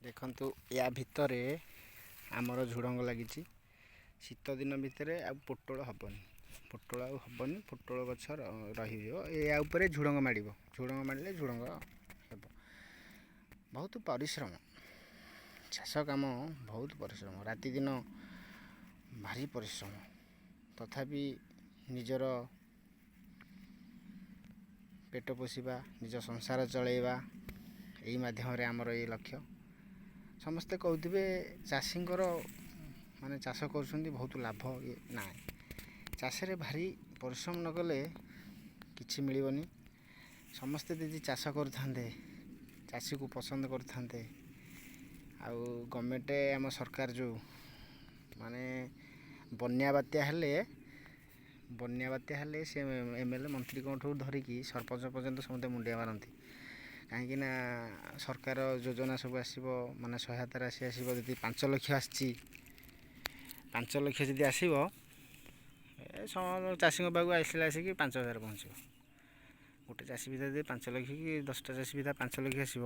ଦେଖନ୍ତୁ, ୟା ଭିତରେ ଆମର ଝୁଡ଼ଙ୍ଗ ଲାଗିଛି। ଶୀତ ଦିନ ଭିତରେ ଆଉ ପୋଟଳ ହେବନି, ପୋଟଳ ଆଉ ହେବନି। ପୋଟଳ ଗଛ ରହିଯିବ। ୟା ଉପରେ ଝୁଡ଼ଙ୍ଗ ମାଡ଼ିବ। ଝୁଡ଼ଙ୍ଗ ମାଡ଼ିଲେ ଝୁଡ଼ଙ୍ଗ ହେବ। ବହୁତ ପରିଶ୍ରମ ଚାଷ କାମ, ବହୁତ ପରିଶ୍ରମ, ରାତିଦିନ ଭାରି ପରିଶ୍ରମ। ତଥାପି ନିଜର ପେଟ ପୋଷିବା, ନିଜ ସଂସାର ଚଳାଇବା, ଏଇ ମାଧ୍ୟମରେ ଆମର ଏଇ ଲକ୍ଷ୍ୟ। ସମସ୍ତେ କହୁଥିବେ ଚାଷୀଙ୍କର ମାନେ ଚାଷ କରୁଛନ୍ତି, ବହୁତ ଲାଭ ଇଏ। ନାଇଁ, ଚାଷରେ ଭାରି ପରିଶ୍ରମ ନକଲେ କିଛି ମିଳିବନି। ସମସ୍ତେ ଯଦି ଚାଷ କରୁଥାନ୍ତେ, ଚାଷୀକୁ ପସନ୍ଦ କରୁଥାନ୍ତେ, ଆଉ ଗଭର୍ଣ୍ଣମେଣ୍ଟ, ଆମ ସରକାର ଯେଉଁ ମାନେ ବନ୍ୟା ବାତ୍ୟା ହେଲେ ସେ ଏମଏଲଏ, ମନ୍ତ୍ରୀଙ୍କଠୁ ଧରିକି ସରପଞ୍ଚ ପର୍ଯ୍ୟନ୍ତ ସମସ୍ତେ ମୁଣ୍ଡିଆ ମାରନ୍ତି। କାହିଁକିନା ସରକାର ଯୋଜନା ସବୁ ଆସିବ, ମାନେ ସହାୟତା ରାଶି ଆସିବ। ଯଦି 5 ଲକ୍ଷ ଆସିଛି, 5 ଲକ୍ଷ ଯଦି ଆସିବ, ଏ ଚାଷୀଙ୍କ ପାଖକୁ ଆସିଲେ ଆସିକି 5,000 ପହଞ୍ଚିବ। ଗୋଟେ ଚାଷୀ ଭିତରେ ଯଦି 5 ଲକ୍ଷ କି 10ଟା ଚାଷୀ ଭିତରେ 5 ଲକ୍ଷ ଆସିବ,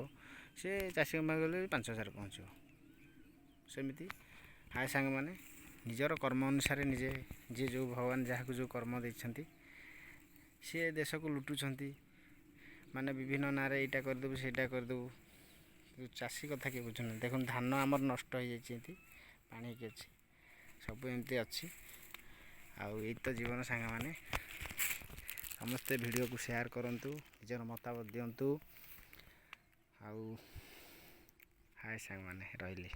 ସେ ଚାଷୀଙ୍କ ପାଖକୁ ଗଲେ 5,000 ପହଞ୍ଚିବ ସେମିତି। ହାଏ ସାଙ୍ଗମାନେ, ନିଜର କର୍ମ ଅନୁସାରେ ନିଜେ ଯିଏ ଯେଉଁ, ଭଗବାନ ଯାହାକୁ ଯେଉଁ କର୍ମ ଦେଇଛନ୍ତି, ସିଏ ଦେଶକୁ ଲୁଟୁଛନ୍ତି। ମାନେ ବିଭିନ୍ନ ନାଁରେ ଏଇଟା କରିଦେବୁ, ସେଇଟା କରିଦେବୁ, କିନ୍ତୁ ଚାଷୀ କଥା କିଏ ବୁଝୁନାହାନ୍ତି। ଦେଖନ୍ତୁ, ଧାନ ଆମର ନଷ୍ଟ ହେଇଯାଇଛି, ଏମିତି ପାଣି ହେଇକି ଅଛି, ସବୁ ଏମିତି ଅଛି। ଆଉ ଏଇ ତ ଜୀବନ ସାଙ୍ଗମାନେ। ସମସ୍ତେ ଭିଡ଼ିଓକୁ ସେୟାର କରନ୍ତୁ, ନିଜର ମତାମତ ଦିଅନ୍ତୁ। ଆଉ ହାଏ ସାଙ୍ଗମାନେ, ରହିଲି।